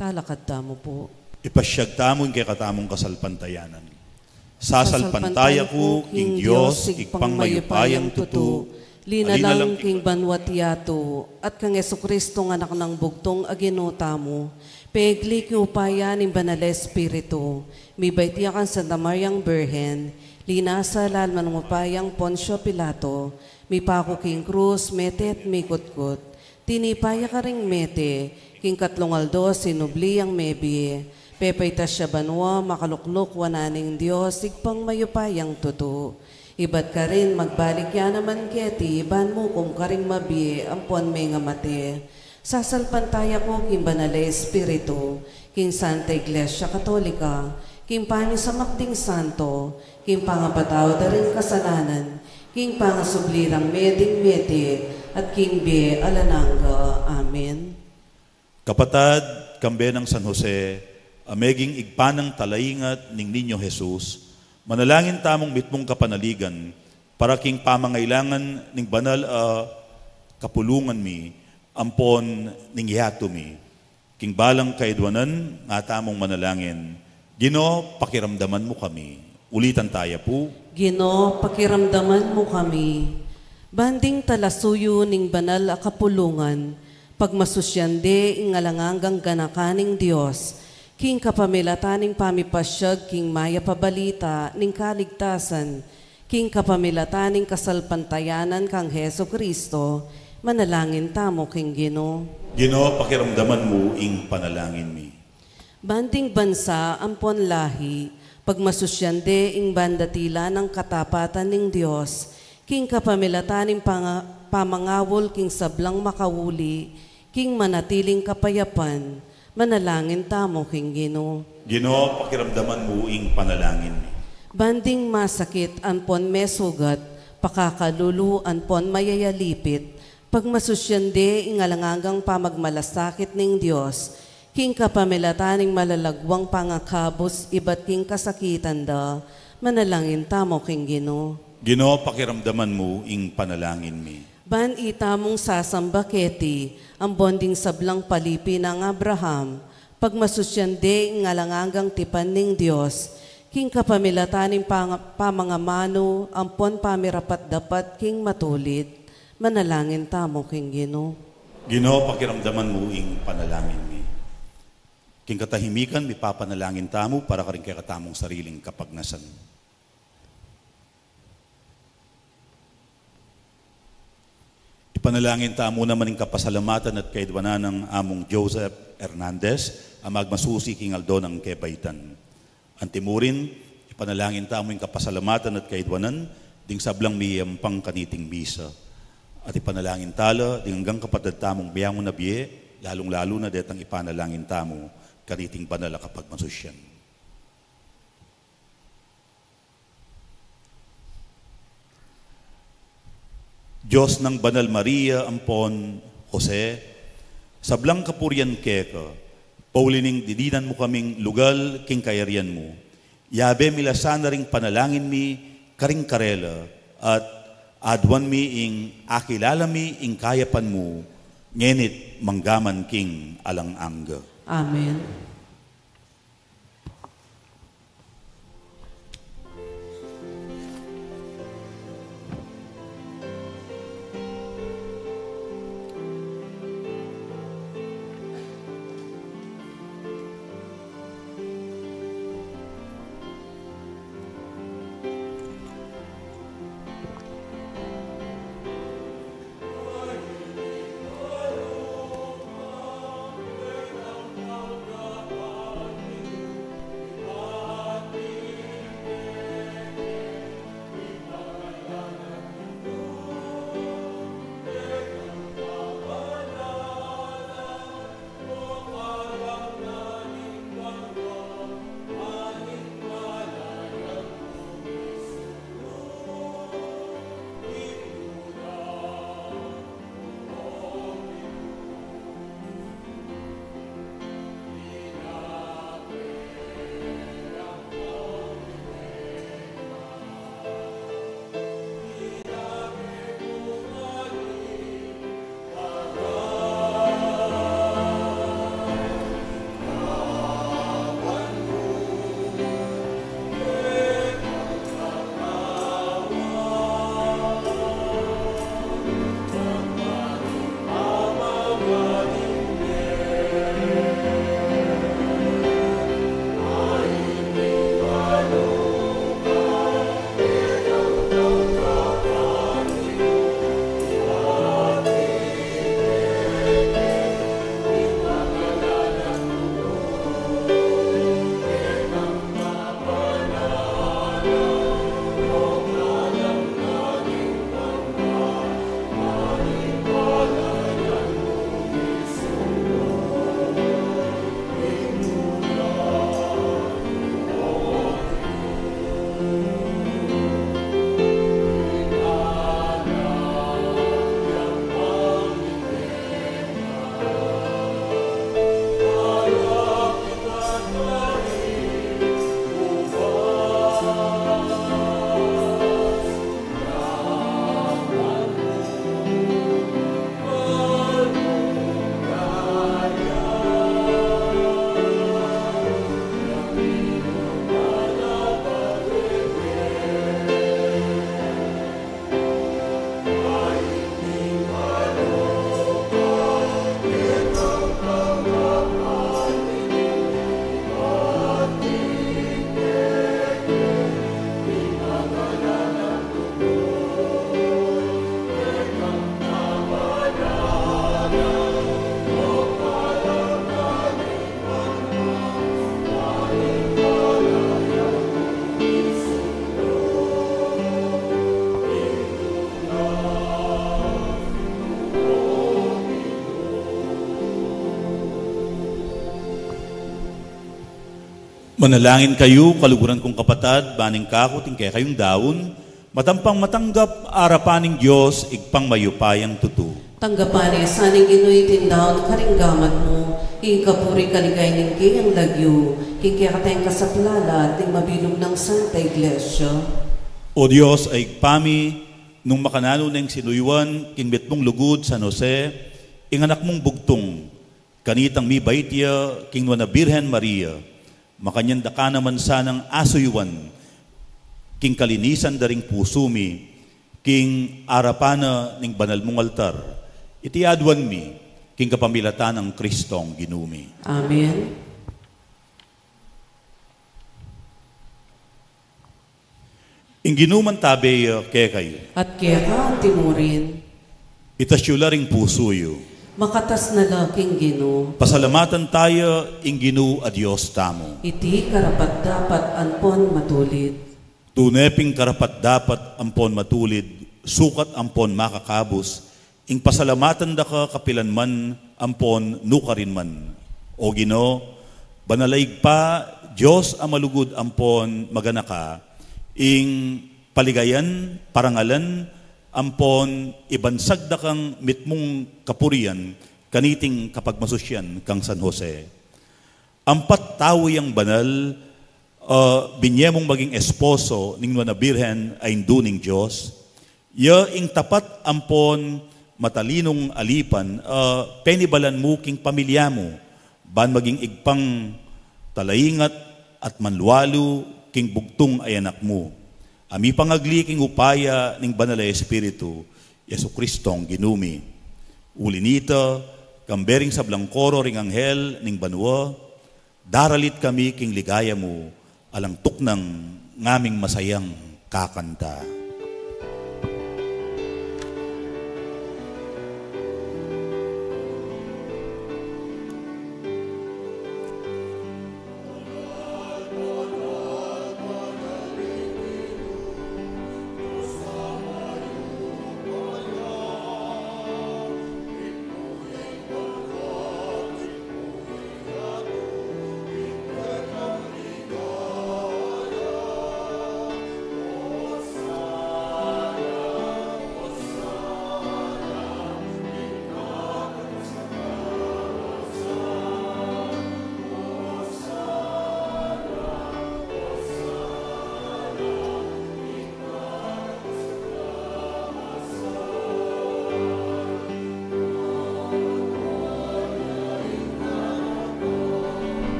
Talakad tamu pu. Ipasyag tamu ing kekatamung kasalpantayanan. Sasalpantaya ku king Dios, Ibpang mayupayang tutu, linalang king banua't yatu, at kang Jesucristo, Anak nang bugtung a Ginu tamu, pegli king upaya ning Banal a Espiritu, mibait ya kang Santa Mariang Birhen, linasa lalam ning upayang Poncio Pilato, mipaku king krus, mete at mikutkut, tinipa ya karing mete, king katlung aldo sinubli yang mebie, pepaitas ya banua, makalukluk wanan ning Dios, Ibpang mayupayang tutu. Ibat karin, magbalik ya naman keti, ban mukum karing mabie ampon mengamate. Sasalpantaya ku king Banal a Espiritu, king Santa Iglesia Katolika, king pamisamak ding santo, king pangapatawad da ring kasalanan, king pangasubli rang meding mete, at king bie alang angga. Amen. Kapatad, kambe nang San Jose, a meging ibpa nang talaingat ning Niño Jesus, manalangin tamung mitmung kapanaligan para king pamangailangan ning banal a kapulungan mi ampon ning yatu mi. King balang kaidwanan, nga tamung manalangin, Ginu, pakiramdaman mu kami. Ulitan taya pu. Ginu, pakiramdaman mu kami. Ban ding talasuyu ning banal a kapulungan, pagmasusyan de ing alang anggang ganakan ning Dios, king kapamilatan ning pamipasyag king mayap a balita ning kaligtasan, king kapamilatan ning kasalpantayanan kang Jesucristo, manalangin tamu king Ginu. Ginu, pakiramdaman mu ing panalangin mi. Ban ding bansa ampon lahi, pagmasusyan de ing bandatilan nang katapatan ning Dios, king kapamilatan ning panga-, pamangawul king sablang makauli, king manatiling kapayapan, manalangin tamu king Ginu. Ginu, pakiramdaman mu ing panalangin mi. Ban ding masakit ampon mesugat, pakakalulu ampon mayayalipit, pagmasusyan de ing alang anggang pamagmalasakit ning Dios, king kapamilatan ning malalagwang pangakabus ibat king kasakitan da, manalangin tamu king Ginu. Ginu, pakiramdaman mu ing panalangin mi. Ban itamung sasamba keti, ampon ding sablang palipi nang Abraham, pagmasusyan de ing alang anggang tipan ning Dios, king kapamilatan ning panga-, pamangamanu ampon pamirapat-dapat king matulid, manalangin tamu king Ginu. Ginu, pakiramdaman mu ing panalangin mi. King katahimikan, mipapanalangin tamu para karing kekatamung sariling kapagnasan. Ipanalangin tamu naman ing kapasalamatan at kaidwanan nang Among Joseph Hernandez, a magmasusi king aldo nang kebaitan. Antimurin, ipanalangin tamu ing kapasalamatan at kaidwanan ding sablang miyampang kaniting misa. At ipanalangin tala ding anggang kapatad tamung miyangu na bie, lalung-lalu na detang ipanalangin tamu kaniting banal a kapagmasusian. Dios nang Banal Maria ampon Jose, sablang kapurian keka, pauli ning didinan mu kaming lugal king kayarian mu. Yabe mi la sana ring panalangin mi karing karela, at aduan mi ing akilala mi ing kayapan mu, ngenit manggaman king alang angga. Amen. Manalangin kayu, kaluguran kung kapatad, ban ing kaku at ing kekayung daun, matampang matanggap arapan ning Dios, Ibpang mayupayang tutu. Tanggapan na sa ning Ginu iting daun karing gamat mu, ing kapuri kaligayan ning keyang lagyu, king kekatang kasaplalan at ning mabilug nang Santa Iglesia. O Dios, a Ibpa mi, nung makananu neng sinuyuan king mitmung lugud San Jose ing anak mung bugtung, kanitang mibait ya king Nuan a Birhen Maria, makanyan da ka naman sanang asuyuan king kalinisan da ring pusu mi, king arapan na ning banal mung altar. Iti aduan mi king kapamilatan nang Kristong Ginu mi. Amen. Ing Ginu mantabe ya kekayu. At keka antimurin. Itas yu la ring pusu yu. Makatas na la king Ginu. Pasalamatan taya ing Ginu a Dios tamu. Iti karapat-dapat ampon matulid. Tune pin karapat-dapat ampon matulid, sukat ampon makakabus, ing pasalamatan da ka kapilan man ampon nukarin man. O Ginu, banal a Ibpa, Dios a malugud ampon maganaka, ing paligayan, parangalan, ampon ibansag da kang mitmung kapurian, kaniting kapagmasusyan kang San Jose. Ampat tau yang banal, ah, binye mung maging esposo ning Nuan a Birhen a Indu ning Dios. Ya ing tapat ampon matalinung alipan, ah, penibalan mu king pamilya mu, ban maging ibpang talaingat at manlualu king bugtung a anak mu. A mipangagli king upaya ning Banal a Espiritu, Jesucristong Ginu mi. Uli nita, kambe ring sablang koro ring anghel ning banua, daralit kami king ligaya mu, alang tuknang ngaming masayang kakanta.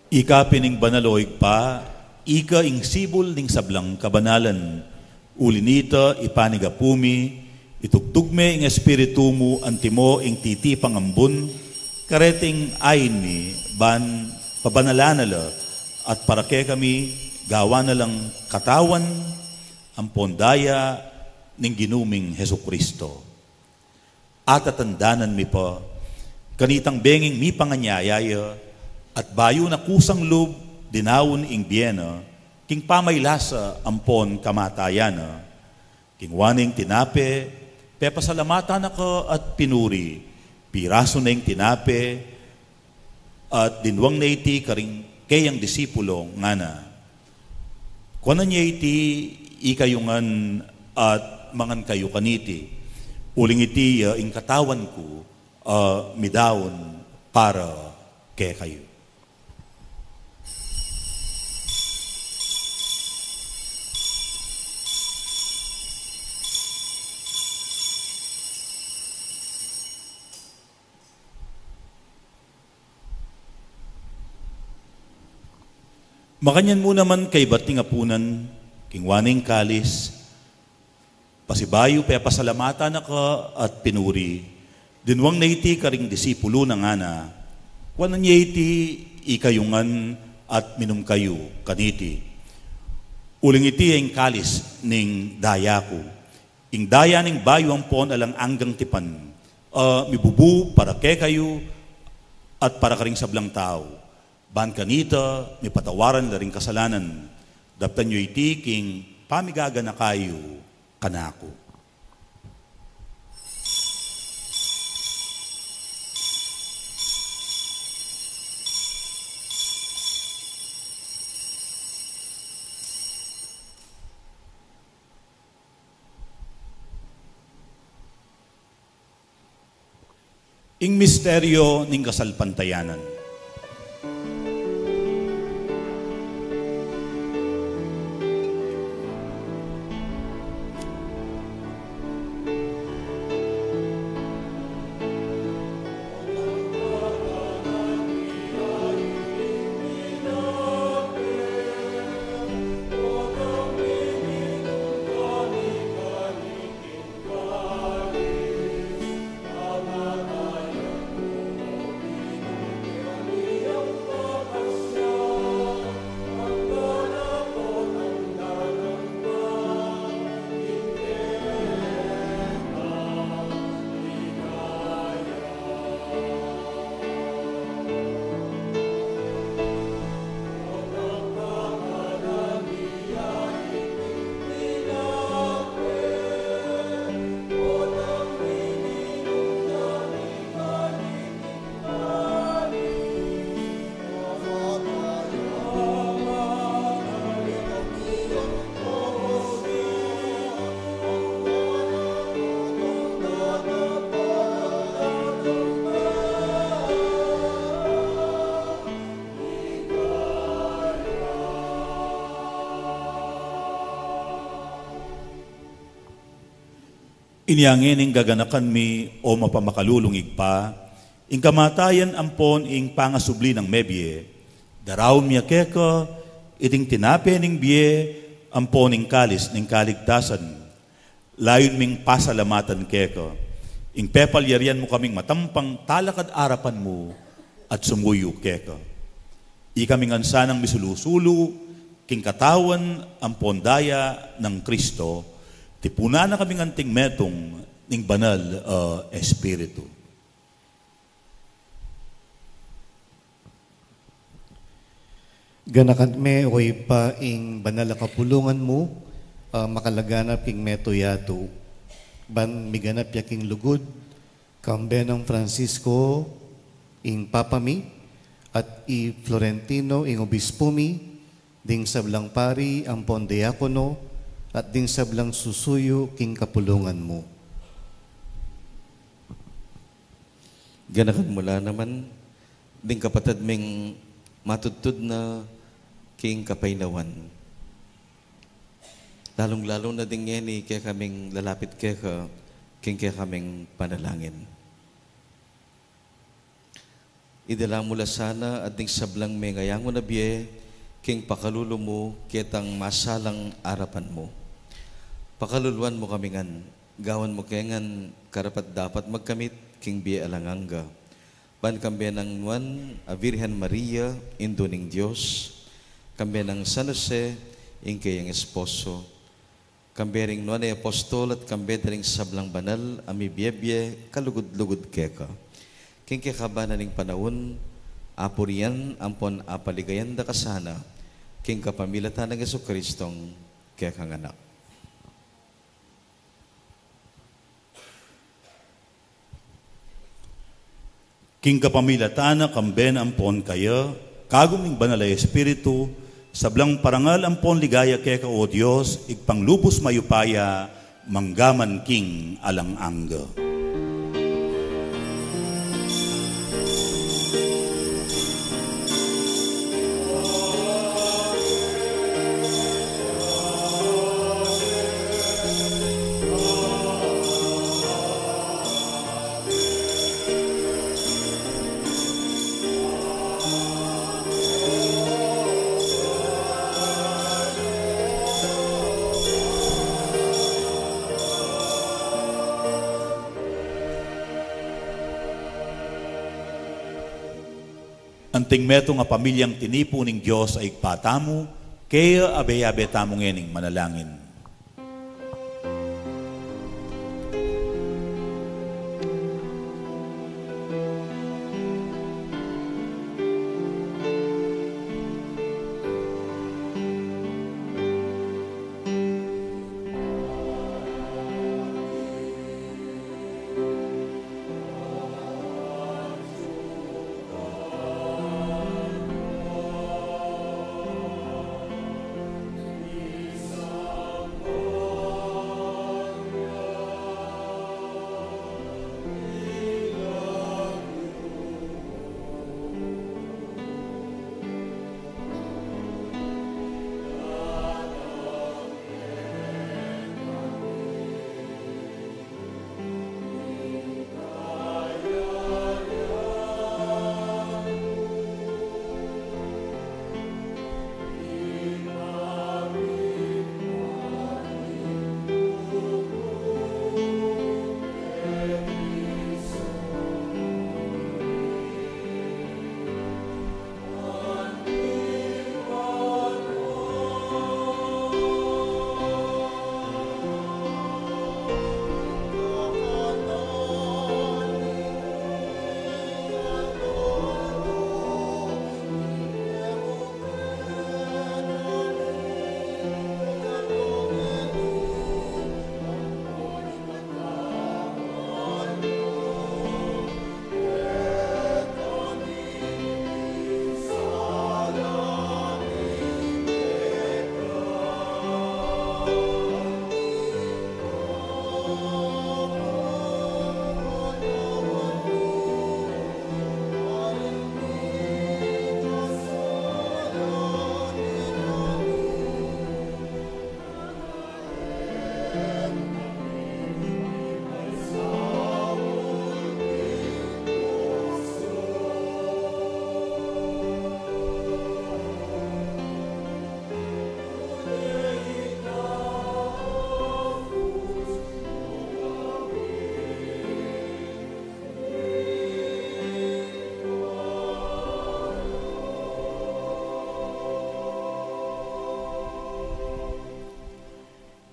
Ika pin ing banal, o Ibpa, ika ing sibul ning sablang kabanalan. Uli nita, ipanigapu mi, itugtug me ing Espiritu mu antimo ing titipang ambun, kareting ain mi, ban pabanalan na la, at para kekami, gawan na lang katawan ampon daya ning Ginu ming Jesucristo. Atatandanan mi pa, kanitang benging mipanganyaya ya, at bayu na kusang lub dinaun ing bie na, king pamaylasa ampon kamatayan na, king wa neng tinape, pepasalamatan na ka at pinuri, pirasu neng tinape, at dinwang na iti karing keyang disipulo, ngana: Kuanan ye iti ikayu ngan at mangan kayu kaniti, uling iti ya ing katawan ku, a midaun para kekayu. Makanyan mu naman kaybat ning apunan, king wa neng kalis, pasibayu pepasalamatan na ka at pinuri, dinwang na iti karing disipulo na, ngana: Kuanan ye iti ikayu ngan at minum kayu kaniti, uling iti ya ing kalis ning daya ku, ing daya ning bayu ampon alang anggang tipan, a mibubu para kekayu at para karing sablang tau, ban kanita mipatawaran la ring kasalanan. Daptan yu iti king pamigaganaka yu kanaku. Ing misteryo ning kasalpantayanan. Inya ngeni gaganakan mi, o mapamakalulung Ibpa, ing kamatayan ampon ing pangasubli nang mebie, daraun mi keka iting tinape ning bie ampon ing kalis ning kaligtasan. Layun ming pasalamatan keka ing pepalyarian mu kaming matampang talakad arapan mu at sumuyu keka. Ikami ngan sanang misulu-sulu king katawan ampon daya nang Kristo, tipunan na kami ngan king metung ning Banal a Espiritu. Ganakan me, o Ibpa, ing banal a kapulungan mu, a makalaganap king metung yatu, ban miganap ya king lugud, kambe nang Francisco, ing Papa mi, at i Florentino, ing Obispo mi, ding sablang pari ampon diakono, at ding sablang susuyu king kapulungan mu. Ganakan mu la naman ding kapatad ming matudtud na king kapaynawan, lalung-lalu na ding ngeni kekaming lalapit keka king kekaming panalangin. Idala mu la sana at ding sablang mengayangu na bie king pakalulu mu ketang masalang arapan mu. Pakaluluan mu kami ngan, gawan mu ke ngan karapat-dapat magkamit king bie alang angga, ban kambe nang Nuan a Virgen Maria, Indu ning Dios, kambe nang San Jose, ing keyang esposo, kambe ring nuan a apostol at kambe da ring sablang banal a mibie-bie kalugud-lugud keka. King kekaban na ning panaun, apurian ampon apaligayan da ka sana, king kapamilatan nang Jesucristong kekang Anak. King kapamilatan na, kambe na ampon kaya, kagum ning Banal a Espiritu, sablang parangal ampon ligaya keka, o Dios, Ibpang lubus mayupaya, mangga man king alang angga. Anting metung a pamilyang tinipu ning Dios a Ibpa tamu, kaya abe-abe tamu ngening manalangin.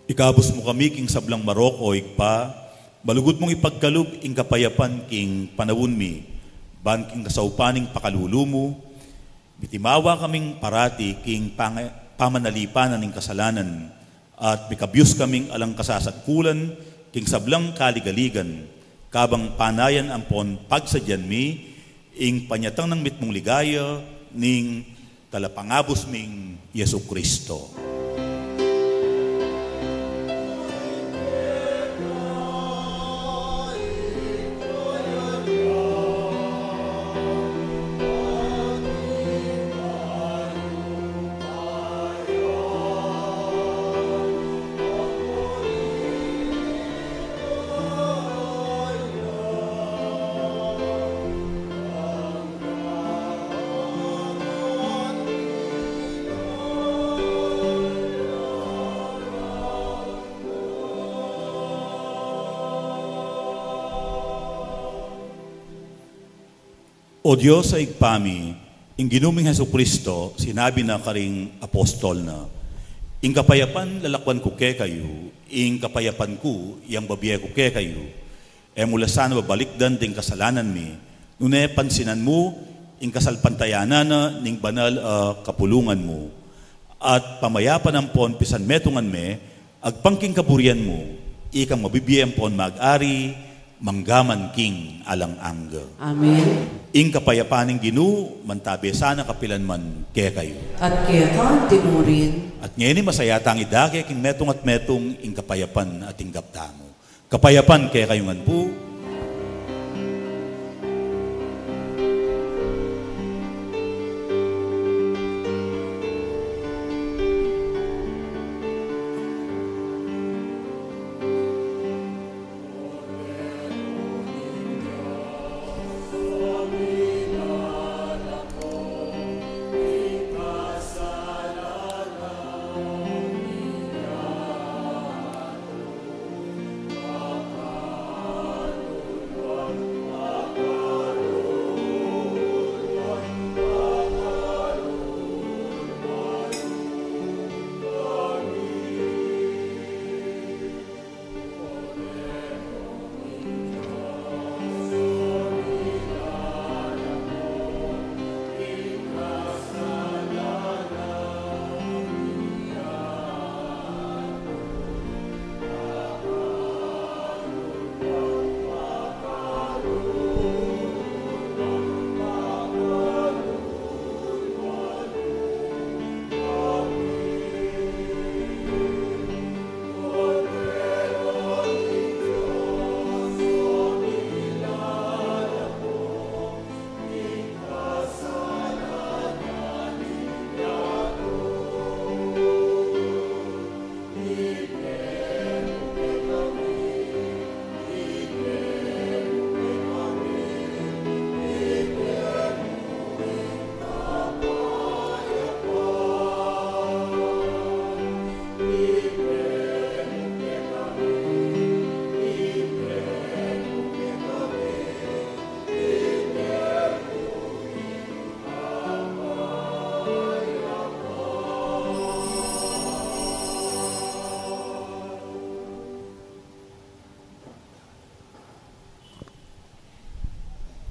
Ikabus mu kami king sablang marok, o Ibpa, malugud mung ipagkalub ing kapayapan king panaun mi, ban king kasaupan ning pakalulu mu, mitimawa kaming parati king pang-, pamanalipan ning kasalanan, at mikabyus kaming alang kasasagkulan king sablang kaligaligan, kabang panayan ampon pagsadyan mi ing panyatang nang mitmung ligaya ning Talapangabus ming Jesucristo. O Dios a Ibpa mi, ing Ginu ming Jesucristo, sinabi na karing apostol na, "Ing kapayapan lalakwan ku kekayu, ing kapayapan ku yang babie ku kekayu." E mu la sana babalikdan ding kasalanan mi, nune pansinan mu ing kasalpantayanan na ning banal a kapulungan mu. At pamayapan ampon pisanmetungan me, agpang king kaburian mu, ikang mabibie ampon mag-ari, manggaman king alang angga. Amen. Ing kapayapan ning Ginu, mantabe sana kapilan man kekayu. At keka mu rin. At ngeni masaya tang idake king metung at metung ing kapayapan a tinggap tamu. Kapayapan kekayu ngan pu.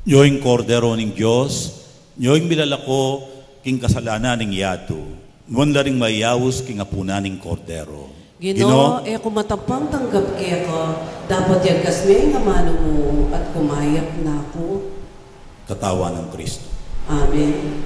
Nyo ing Kordero ning Dios, nyo ing milalako king kasalanan ning yatu, nuan la ring mayaus king apunan ning Kordero. Ginu, e ku matampang tanggap keka, dapot yagkas me ing amanu mu at kumayap na ku. Katawan nang Kristo. Amen.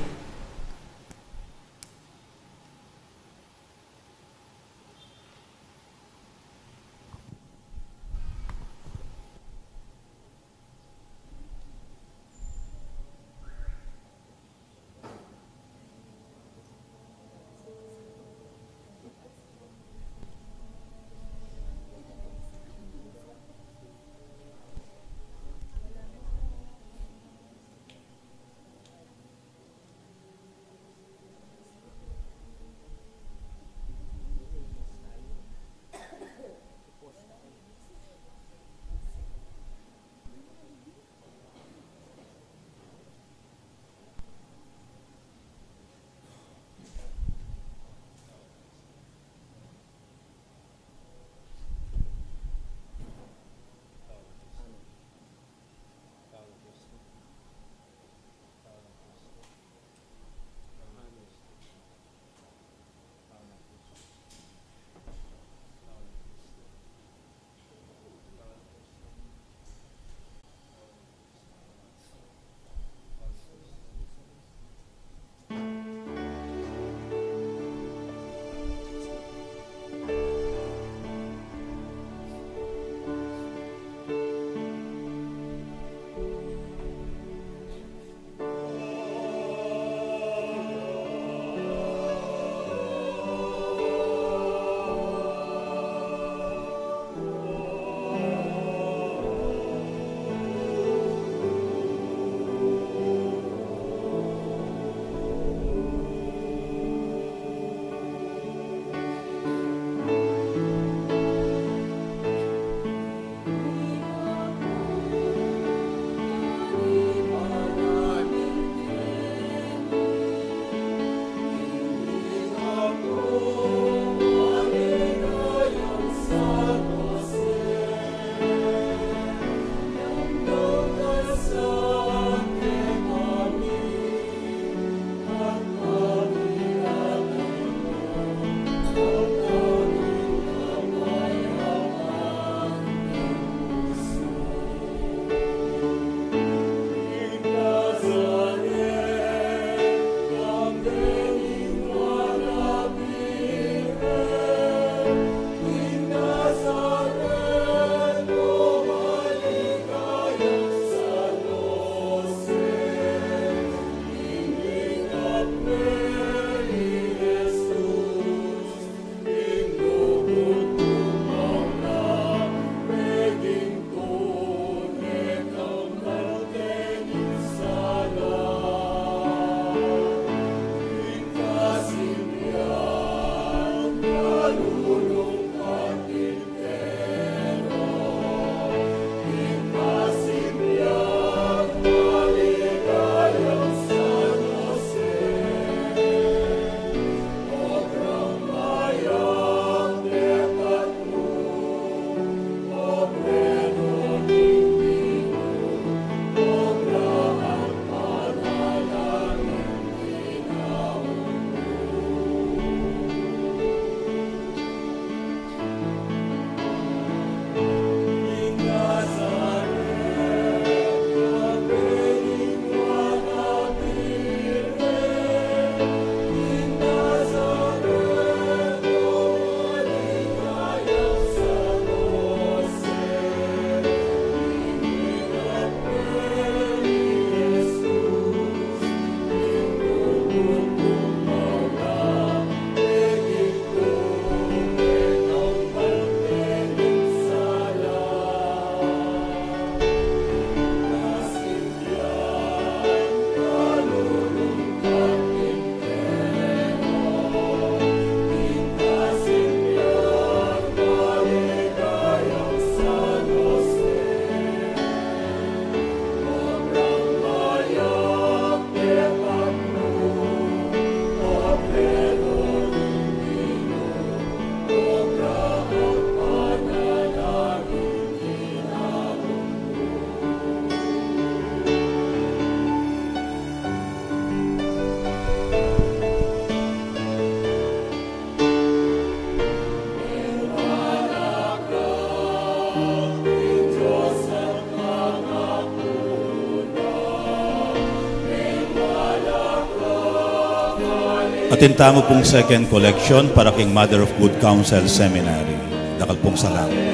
Atin tamu pung second collection para king Mother of Good Counsel Seminary. Dakal pung salamat.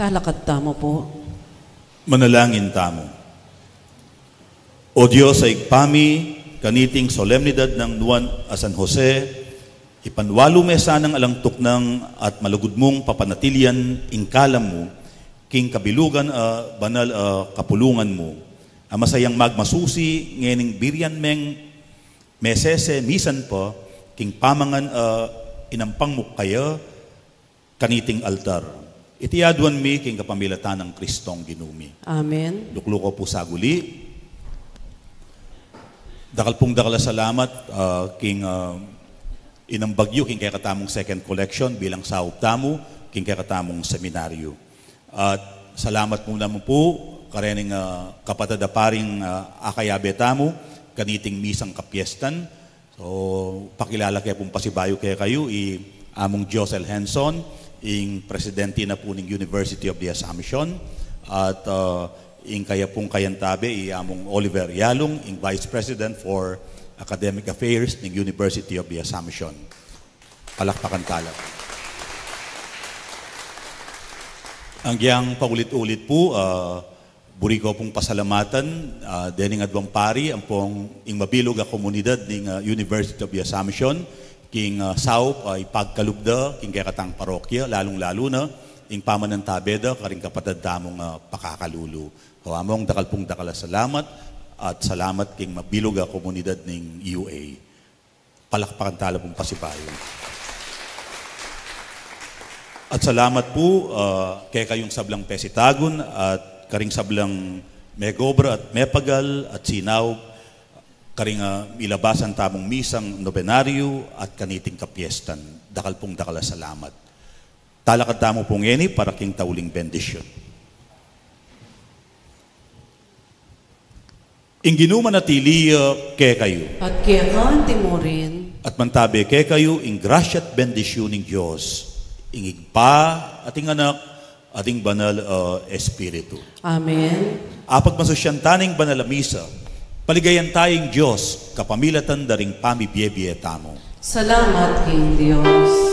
Talakad tamu pu. Manalangin tamu. O Dios a Ibpa mi, kaniting solemnidad nang Nuan a San Jose, ipanwalu me sanang alang tuknang at malugud mung papanatilian ing kalam mu king kabilugan a banal a kapulungan mu, a masayang magmasusi ngening birian meng mesese misan pa king pamangan a inampang mu kaya kaniting altar. Iti aduan mi king kapamilatan nang Kristong Ginu mi. Amen. Lukluku pu saguli. Dakal pung dakal a salamat, ah, king, ah, inambag yu king kekatamung second collection bilang saup tamu king kekatamung seminaryo. At salamat mu naman pu karening, ah, kapatad a paring, ah, akayabe tamu kaniting misang kapiestan. So, pakilala ke pung pasibayu kekayu, i Among Josel Henson, ing presidente na pu ning University of the Assumption, at, ah, ing kaya pung kayantabe, i Among Oliver Yalung, ing Vice President for Academic Affairs ning University of the Assumption. Palakpakan tala. Agyang paulit-ulit pu, ah, buri ku pung pasalamatan, ah, dening aduang pari, ampong ing mabilug a komunidad ning, ah, University of the Assumption, king, ah, saup, ah, ipagkalub da king kekatang parokya, lalung-lalu na ing pamanantabe da karing kapatad tamung, ah, pakakalulu. O, among dakal pung dakal a salamat at salamat king mabilug a komunidad ning U A. Palakpakan tala pung pasibayu. At salamat pu, ah, kekayung sablang pesitagun at karing sablang megobra at mepagal at sinaup. Karing, ah, ilabasan tamung misang nobenaryo at kaniting kapiestan, dakal pung dakal a salamat. Talakad tamu pu ngeni para king tauling bendisyun. Ing Ginu manatili ya kekayu. At keka anti murin. At mantabe kekayu ing grasya at bendisyun ning Dios, ing Ibpa, at ing Anak, at ing Banal a Espiritu. Amen. Apagmasusyan ta ning banal a misa, paligayan ta ing Dios kapamilatan da ring pamibie-bie tamu. Salamat king Dios.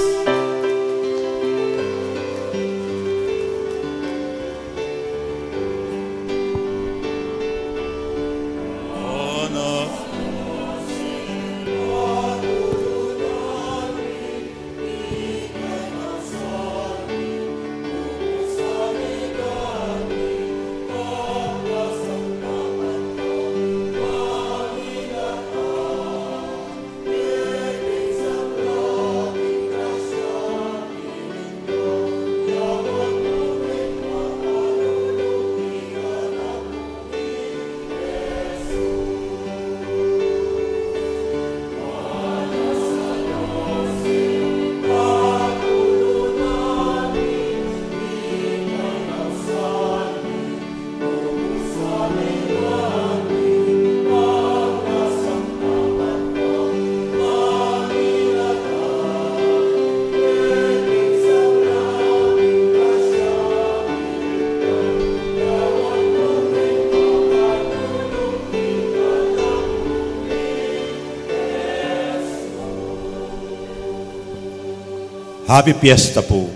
Happy Fiesta pu.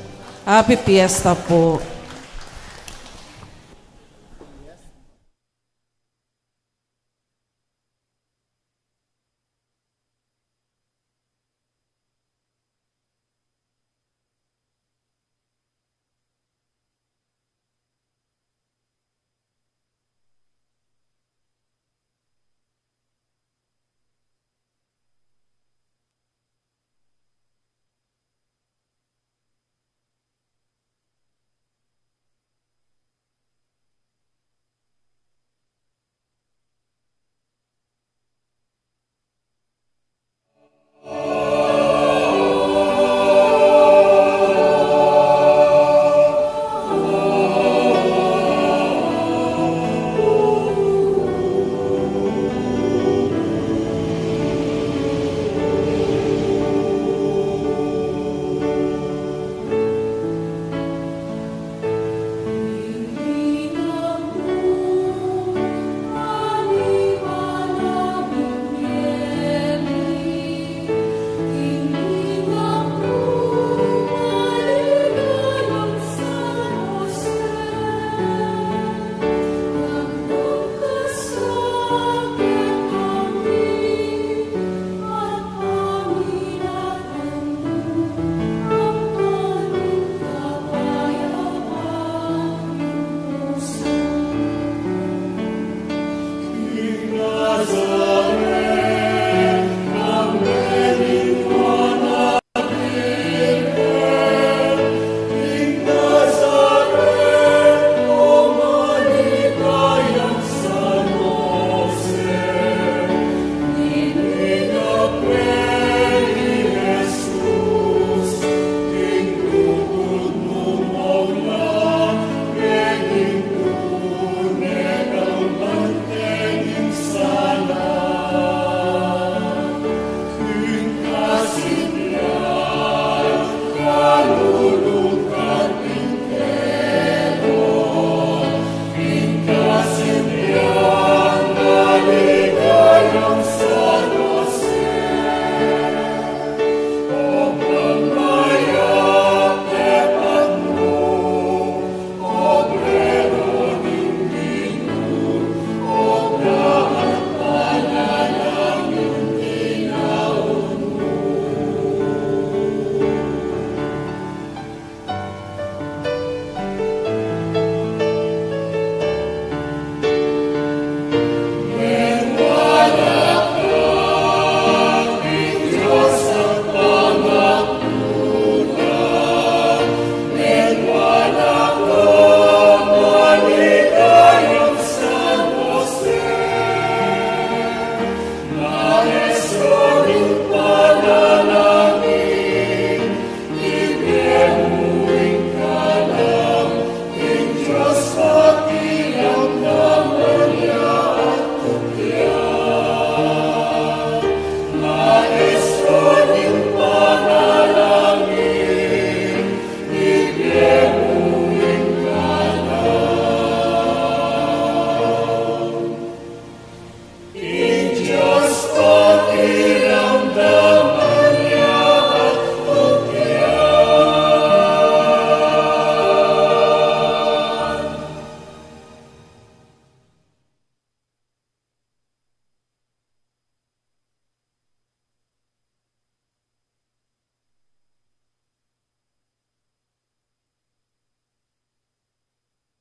Happy Fiesta pu.